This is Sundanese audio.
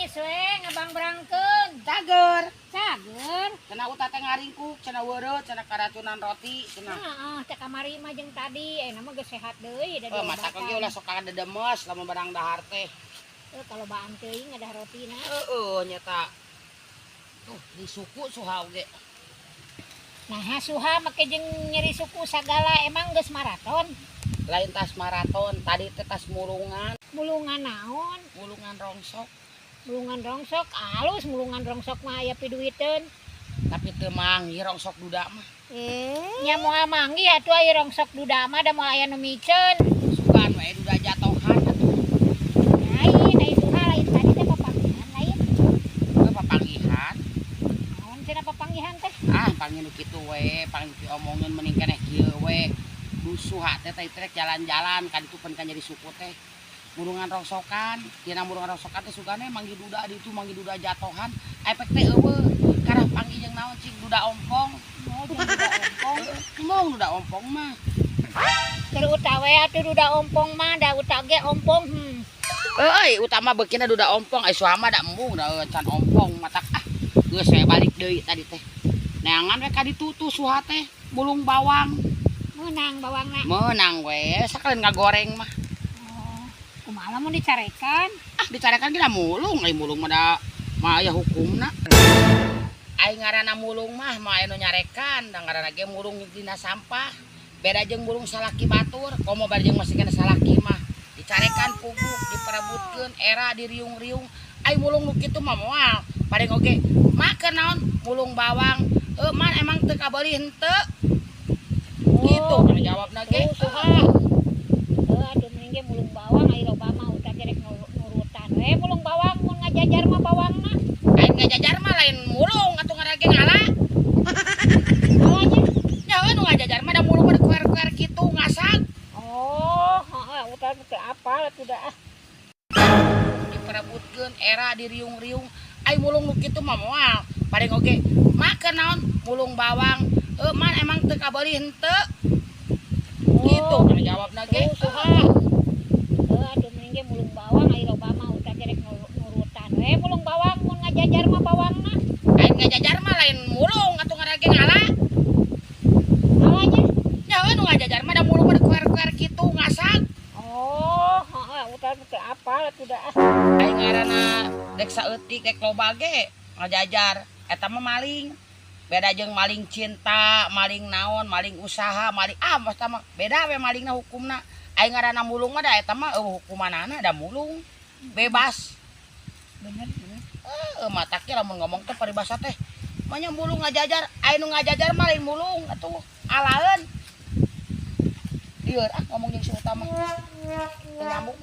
Geulis we ngabangbrangkeun. Cager. Cager. Cenah Uta teh ngaringkuk, cenah weureu, cenah karacunan roti, cenah. Heeh, cek kamari mah jeung tadi, ayeuna mah geus sehat deui da Oh, mata diobatan. Ge ulah sok kadedemes lamun barang dahar teh. Heuh, kalobaan teuing ada rotina. Heeh, nyata. Tuh, di suku Suha oge. Nah, Suha make jeung nyeri suku sagala, emang geus maraton? Lain tas maraton, tadi teh tas mulungan. Mulungan naon? Mulungan rongsok. Mulungan rongsok, alus mulungan rongsok mah aya piduiteun. Tapi teu manggih rongsok duda mah. Nya moal manggih atuh aya rongsok duda mah, da moal aya nu miceun. Sugan we duda jatohan atuh. Lain, ai Suha lain tadi teh papanggihan lain? Heuh, papanggihan. Naon cenah papanggihan teh? Ah, panggil nu kitu we, panggil diomongin mending keneh kieu we. Du Suha teh tadi teh jalan-jalan ka ditu pan ka nyeri suku teh. Mulungan rongsokan, tina mulungan rongsokan teh sugane manggih duda di ditu, manggih duda jatohan, efek teh euweuh. Karah panggih jeung naon cing duda ompong. Oh, jeung duda ompong. Heueuh, embung duda ompong mah. Keur Uta we atuh duda ompong mah, da Uta ge ompong. Euy, Uta mah beukina duda ompong, ai Suha mah da embung da can ompong matak ah. Geus saya balik deui tadi teh. Neangan we ka ditu tuh Suha teh mulung bawang. Meunang bawangna? Meunang we, sakalian ngagoreng mah. Oh, kumaha lamun dicarekan? Ah, dicarekan ge da mulung, ai mulung mah da mah aya hukumna. Ai ngaranna mulung mah mah aya nu nyarekan, da ngaranna ge mulung dina sampah. Beda jeung mulung salaki batur, komo bari jeung masih kena salaki mah. Dicarekan puguh, diperebutkeun, era diriung-riung. Ai mulung nu kitu mah moal. Paling oge make naon mulung bawang. Heuh, man emang teu kabeuli henteu? Gitu Oh, kana jawabna ge. Tuh, Suha. Heuh, atuh mending ge mulung bawang, ai loba mah Uta ge rek nurutan we mulung bawang mun ngajajar mah bawangna. Lain ngajajar mah lain mulung atuh ngaranna ge ngala. Ngalanya? Ya nu ngajajar mah da mulung mah dikuer-kuer kitu ngasag. Oh, heeh, Uta teu apal atuh da ah. Diperebutkeun, era diriung-riung. Ai mulung nu kitu mah moal. Paling oge make naon mulung bawang. Heuh, man emang teu kabeuli henteu? Gitu Oh, kana jawabna ge. Tuh, Suha. Heuh, atuh mending ge mulung bawang, ai loba mah Uta ge rek nurutan we mulung bawang mun ngajajar mah bawangna. Lain ngajajar mah lain mulung atuh ngaranna ge ngala. Ngalanya? Ya nu ngajajar mah da mulung mah dikuer-kuer kitu ngasag. Oh, heeh, Uta teu apal atuh da ah. Ai ngaranna dek saeutik dek loba ge ngajajar eta mah maling. Beda jeung maling cinta, maling naon, maling usaha, maling ah mah mah beda we malingna hukumna. Ai ngaranna mulung mah da eta mah euweuh hukumanana, da mulung bebas. Bener, bener. Eh, matak ge lamun ngomong teh paribasa teh manya mulung ngajajar, ai nu ngajajar mah lain mulung atuh alaeun. Lieur ah ngomong jeung si Uta mah. Teu nyambung.